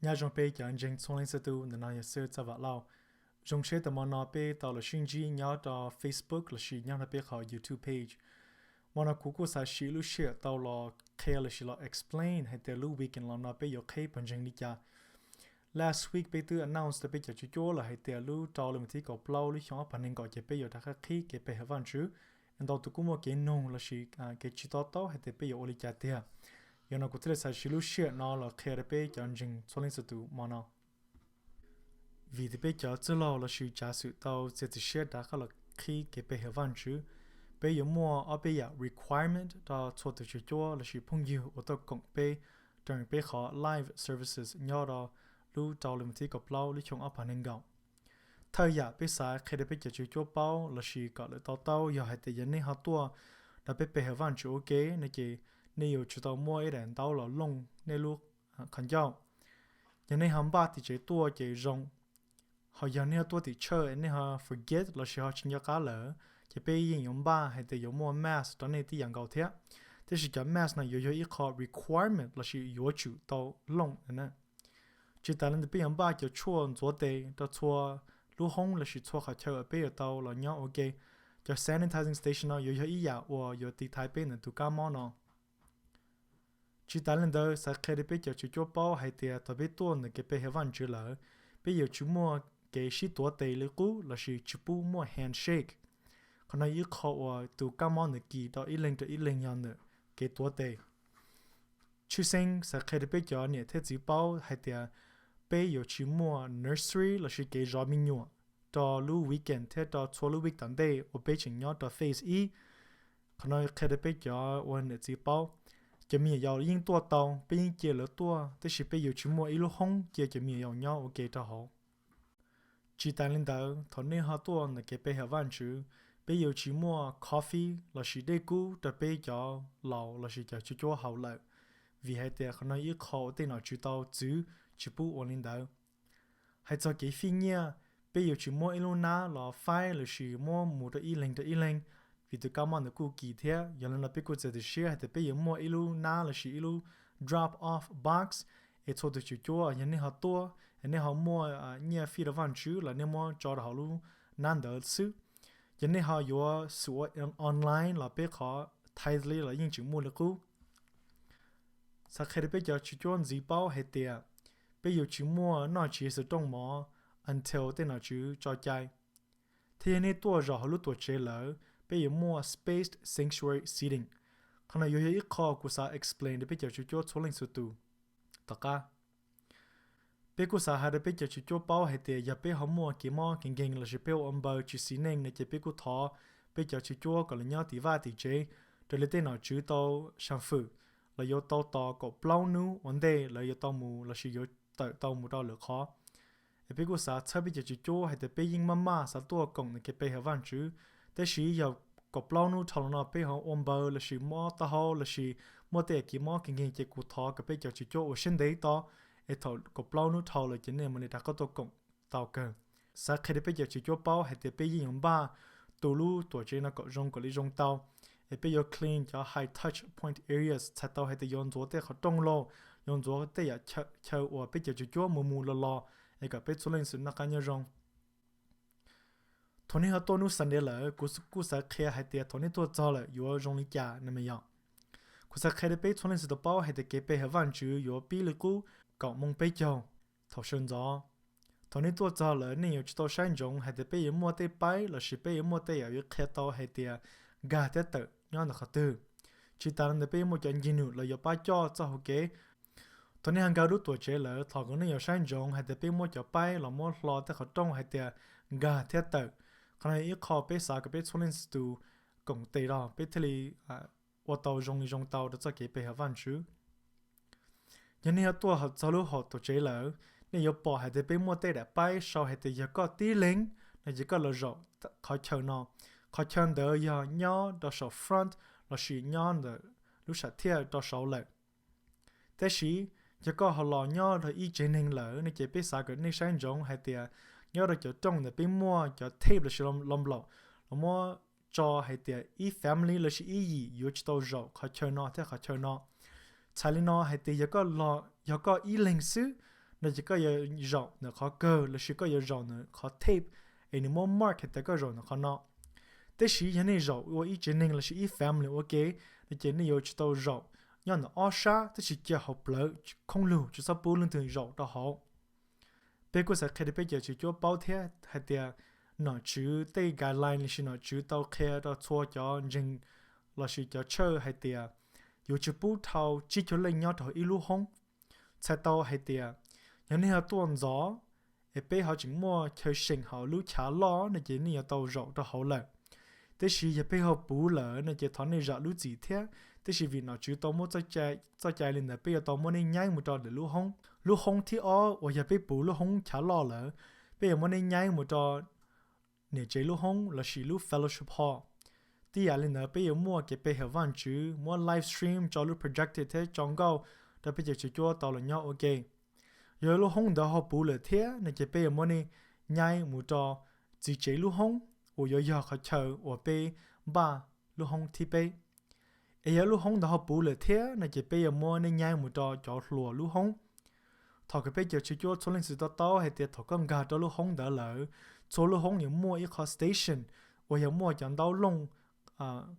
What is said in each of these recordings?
Nyob zoo peb cov ntseeg txhua leej txhua tus, ntawm no yog Xwb Txaj Vam Lauj. Zoo seb tau mo no peb tau los sib ntsib nyob rau Facebook lossis nyob rau peb qhov YouTube page. Mo no kuv kuj xav siv lub sij hawm tau los qhia lossis los explain hais tias lub weekend los no peb yuav qheb pawg ntseeg li cas. Last week peb twb announce rau peb cov cuab cuab lawm hais tias lub rau lub mas thib kaum plaub lub xyoo ob phav nees nkaum ces peb yuav rov qab qhib kev pe hawm Vajtswv. Ntau tus kuj muaj kev nug lossis kev tsis to taub hais tias peb yuav ua li cas tiag. Yog no kuv thiaj li xav siv lub sij hawm no los qhia rau peb cov ntseeg txhua leej txhua tus mo no. Vim tias peb cov txwj laug lossis tsav xwm tau txiav txim siab rov qab los qhib kev pe hawm Vajtswv, peb yuav muaj ob peb yam requirement rau txhua tus cuab cuab lossis phooj ywg uas tuaj koom peb rau peb qhov live services nyob rau lub rau lub mas thib kaum plaub lub xyoo ob phav nees nkaum. Thawj yam peb xav qhia rau peb cov cuab cuab paub lossis kom lawv to taub yog hais tias yog nej ho tuaj rau peb pe hawm Vajtswv ua ke no ces nej yuav tsum tau muaj ib daim ntaub los looj nej lub qhov ncauj. Yog nej ho npaj tim tsev tuaj ces zoo, ho yog nej ho tuaj tim church nej ho forget lossis ho tsis nco qab lawm, ces peb yeej yuav npaj hais tias yuav muaj mask rau nej tib yam nkaus thiab. Tiam sis cov mask no yuav yog ib qho requirement lossis yuav tsum tau looj. Tsis tas li ntawd peb yuav npaj cov tshuaj ntxuav tes rau txhua lub hoob lossis txhua qhov chaw uas peb yuav tau los nyob ua ke. Cov sanitizing station no yuav yog ib yam uas yuav tiv thaiv peb ntawm tus kab mob no. Tsis tas li ntawd xav qhia rau peb cov cuab cuab paub hais tias thaum peb tuaj ntawm kev pe hawm Vajtswv lawm, peb yuav tsis muaj kev sib tuav tes li qub lossis tsis pub muaj handshake. Qhov no ib qho uas tus kab mob ntawd kis rau ib leeg rau ib leeg yog ntawm kev tuav tes. Tshwj xeeb xav qhia rau peb cov niam thiab txiv paub hais tias peb yuav tsis muaj nursery lossis kev zov me nyuam rau lub weekend thiab rau txhua lub week tom ntej uas peb tseem nyob rau phase ib. Qhov no qhia rau peb cov ua niam txiv paub, cov me nyuam yaus yeej tuaj tau, peb yeej cia lawv tuaj, tab sis peb yuav tsis muaj ib lub hoob cia cov me nyuam yaus nyob ua ke rau hauv. Tsis tas li ntawd, thaum nej ho tuaj ntawm kev pe hawm Vajtswv, peb yuav tsis muaj coffee lossis dej kub rau peb cov laus lossis cov cuab cuab haus lawm, vim hais tias qhov no ib qho uas tej nom tswv tau txwv tsis pub ua li ntawd. Hais txog kev fij nyiaj, peb yuav tsis muab ib lub nab los faib lossis muab mus rau ib leeg rau ib leeg, vim tus kab mob ntawd kuj kis thiab. Yog li no peb kuj txiav txim siab hais tias peb yuav muaj ib lub nab lossis ib lub drop off box, es txhua tus cuab cuab yog nej ho tuaj es nej ho muaj nyiaj fij rau Vajtswv los nej muab tso rau hauv lub nab ntawd xwb. Yog nej ho yuav xum ua online los peb qhov Tithely los yeej tseem muaj li qub. Xav qhia rau peb cov cuab cuab ntxiv paub hais tias peb yuav tsis muaj noj tsis yog xov rooj mov until tej nom tswv tso cai. Thiab yog nej tuaj zaum hauv lub tuam tsev lawm, peb yuav muaj spaced sanctuary seating. Qhov no yuav yog ib qho kuv xav explain rau peb cov cuab cuab txhua leej txhua tus tom qab. Peb kuj xav hais rau peb cov cuab cuab paub hais tias yog peb ho muaj kev mob kev nkeeg lossis peb ua npaws tsis xis neej no ces peb kuj thov peb cov cuab cuab kom lawv nyob tim vaj tim tsev, raws li tej nom tswv tau sam fwm, lawv yuav tau tos kaum plaub hnub ua ntej lawv yuav tau mus lossis yuav tawm tau mus rau lwm qhov. Es peb kuj xav txhawb peb cov cuab cuab hais tias peb yeej maj maj xav tuaj koom ntawm kev pe hawm Vajtswv, tab sis yog kaum plaub hnub dhau los no peb ho ua npaws lossis mob taub hau lossis muaj tej yam kev mob kev nkeeg ces kuv thov kom peb cov cuab cuab ua siab ntev tos, es thaum kaum plaub hnub dhau lawm ces nej mam li rov qab tuaj koom tau kawg. Xav qhia rau peb cov cuab cuab paub hais tias peb yeej yuav npaj tu lub tuam tsev no kom zoo kom li zoo tau, es peb yuav clean cov high touch point areas, txhais tau hais tias yuav ntxuav tej qhov rooj lauj, yuav ntxuav tej yam chaw uas peb cov cuab cuab mus mus los los, es kom peb txhua leej xwm noj qab nyob zoo. Thaum nej ho tuaj hnub Sunday lawm, kuv kuj xav qhia hais tias thaum nej tuaj txog lawm yuav zoo li cas no mas yog, kuv xav qhia rau peb txhua leej xwm tau paub hais tias kev pe hawm Vajtswv yuav pib li qub kaum moos peb caug thaum sawv ntxov. Thaum nej tuaj txog lawm nej yuav tsum tau saib ntsoov hais tias peb yuav muaj tej paib lossis peb yuav muaj tej yam yuav qhia tau hais tias nkag thiab tawm nyob ntawm qhov twg. Tsis tas li ntawd peb yuav muaj cov ncig num los yuav pab coj txoj hauv kev. Thaum nej ho nkag lub tuam tsev lawm thov kom nej yuav saib ntsoov hais tias peb muab cov paib los muab hlo tej qhov rooj hais tias nkag thiab tawm. Qhov no yog ib qho peb xav kom peb txhua leej txhua tus koom tes los peb thiaj li ua tau zoo li zoo tau rau txoj kev pe hawm Vajtswv. Yog nej ho tuaj txog lub hauv tuam tsev lawm, nej yuav pom hais tias peb muaj tej daim paib sau hais tias yog koj tib leeg no ces koj los zaum qhov chaw no. Qhov chaw ntawd yog nyob rau saum front lossis nyob ntawm lub sam thiaj rau saud lawm. Tab sis yog koj ho los nyob rau ib tsev neeg lawm no ces peb xav kom nej saib ntsoov hais tias nyob rau cov rooj ntawd peb muaj cov tape lossis lo nplaum los muab tso hais tias ib family lossis ib yim yuav tsis tau zaum qhov chaw no thiab qhov chaw no. Txhais li no hais tias yog koj los, yog koj ib leeg xwb no ces koj yuav zaum ntawm qhov kawg lossis koj yuav zaum ntawm qhov tape es nws muab mark hais tias koj zaum ntawm qhov no. Tab sis yog nej zaum ua ib tsev neeg lossis ib family ua ke, no ces nej yuav tsum tau zaum nyob ntawm ob sab tab sis cia hauv plawv khoob lug, tsis txhob pub leej twg zaum rau hauv. Peb kuj xav qhia rau peb cov tswv cuab paub thiab hais tias nom tswv tej guideline lossis nom tswv tau qhia rau txhua cov ntseeg lossis cov church hais tias yuav tsis pub dhau tsib caug leej nyob rau hauv ib lub hoob. Txhais tau hais tias yog nej ho tuaj ntxov es peb ho tseem muaj chaw seem hauv lub chav loj no ces nej yuav tau zaum rau hauv lawm. Tab sis yog peb ho puv lawm no ces thov nej zam lub txim thiab. Tab sis vim nom tswv tau muab txoj cai li ntawd, peb yuav tau muab nej nyaib mus rau lwm lub hoob. Lub hoob thib ob uas yog peb puv lub hoob chav loj lawm, peb yuav muab nej nyaib mus rau niam tsev lub hoob lossis lub fellowship hall. Tib yam li ntawd peb yuav muaj kev pe hawm Vajtswv, muab live stream tso lub projector thiab tso nkauj rau peb cov tswv cuab tau los nyob ua ke. Yog lub hoob ntawd ho puv lawm thiab no ces peb yuav muab nej nyaib mus rau txiv tsev lub hoob uas yuav yog qhov chaw uas peb npaj lub hoob thib peb. Es yog lub hoob ntawd ho puv lawm thiab no ces peb yuav muab nej nyaib mus rau cov hluas lub hoob. Thov kom peb cov tswv cuab txhua leej txhua tus to taub hais tias thaum koj nkag rau lub hoob ntawd lawm, txhua lub hoob yuav muaj ib qho station uas yog muaj cov ntaub looj,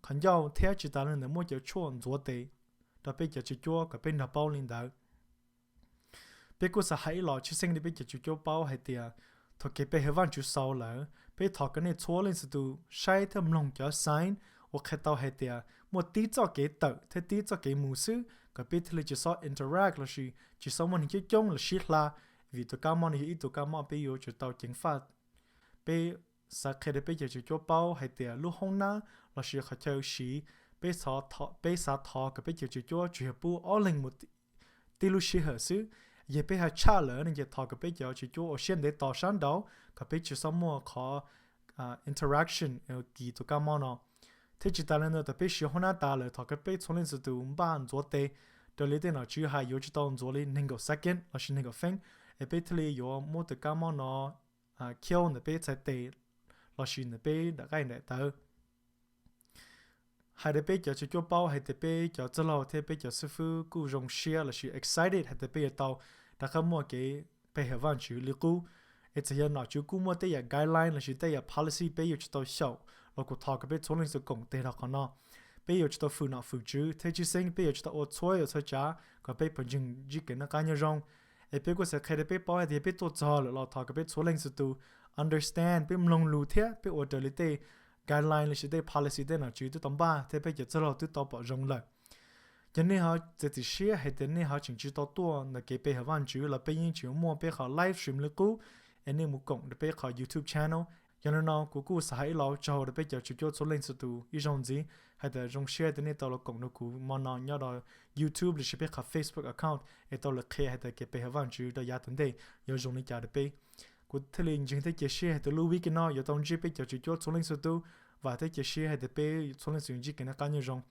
qhov ncauj thiab tsis tas li ntawd muaj cov tshuaj ntxuav tes rau peb cov tswv cuab kom peb nrog paub li ntawd. Peb kuj xav hais ib los tshwj xeeb rau peb cov tswv cuab paub hais tias thaum kev pe hawm Vajtswv xaus lawm, peb thov kom nej txhua leej txhua tus saib thiab mloog cov sign uas qhia tau hais tias muaj tib txoj kev tawm thiab tib txoj kev mus xwb kom peb thiaj li tsis txhob interact lossis tsis txhob muaj neeg coob coob los sib hla, vim tus kab mob no yog ib tug kab mob peb yuav tsum tau ceev faj. Peb xav qhia rau peb cov tswv cuab paub hais tias lub hoob nab lossis qhov chaw siv, peb xav thov kom peb cov tswv cuab tsuas yog pub ob leeg mus tib lub sij hawm xwb. Yog peb ho tshaj lawm no ces thov kom peb cov tswv cuab ua siab ntev tos sab nraud kom peb tsis txhob muaj qhov interaction kis tus kab mob no. Thiab tsis tas li ntawd, thaum peb siv hoob nab tas lawm, thov kom peb txhua leej txhua tus npaj ntxuav tes raws li tej nom tswv hais, yuav tsum tau ntxuav li nees nkaum second lossis nees nkaum feeb, es peb thiaj li yuav muab tus kab mob no kill ntawm peb txhais tes lossis ntawm peb daim qaij daim tawv. Hais rau peb cov tswv cuab paub hais tias peb cov txwj laug thiab peb cov xib fwb kuj zoo siab lossis excited hais tias peb yuav tau rov qab muaj kev pe hawm Vajtswv li qub. Es txawm yog nom tswv kuj muaj tej yam guideline lossis tej yam policy peb yuav tsum tau xyaum los kuv thov kom peb txhua leej txhua tus koom tes rau qhov no. Peb yuav tsum tau fwm nom fwm tswv thiab tshwj xeeb peb yuav tsum tau ua txhua yam txhua tsav kom peb puas ntseeg ntsib kev noj qab nyob zoo. Es peb kuj xav qhia rau peb paub hais tias yog peb tuaj txog lawm los thov kom peb txhua leej txhua tus understand, peb mloog lus thiab peb ua raws li tej guideline lossis tej policy tej nom tswv twb tau npaj thiab peb cov txwj laug twb tau pom zoo lawm. Yog nej ho txiav txim siab hais tias nej ho tseem tsis tau tuaj ntawm kev pe hawm Vajtswv los peb yeej tseem muaj peb qhov live stream li qub es nej mus koom rau peb qhov YouTube channel. Yog li no kuv kuj xav hais ib los tsaug rau peb cov tswv cuab txhua leej txhua tus ib zaug ntxiv hais tias zoo siab tias nej tau los koom rau kuv mo no nyob rau YouTube lossis peb qhov Facebook account es tau los qhia hais tias kev pe hawm Vajtswv rau yav tom ntej yuav zoo li cas rau peb. Kuv thiaj li ntseeg thiab cia siab hais tias lub week no yuav tau ntsib peb cov tswv cuab txhua leej txhua tus. Vam thiab cia siab hais tias peb txhua leej txhua tus ntsib kev noj qab nyob zoo.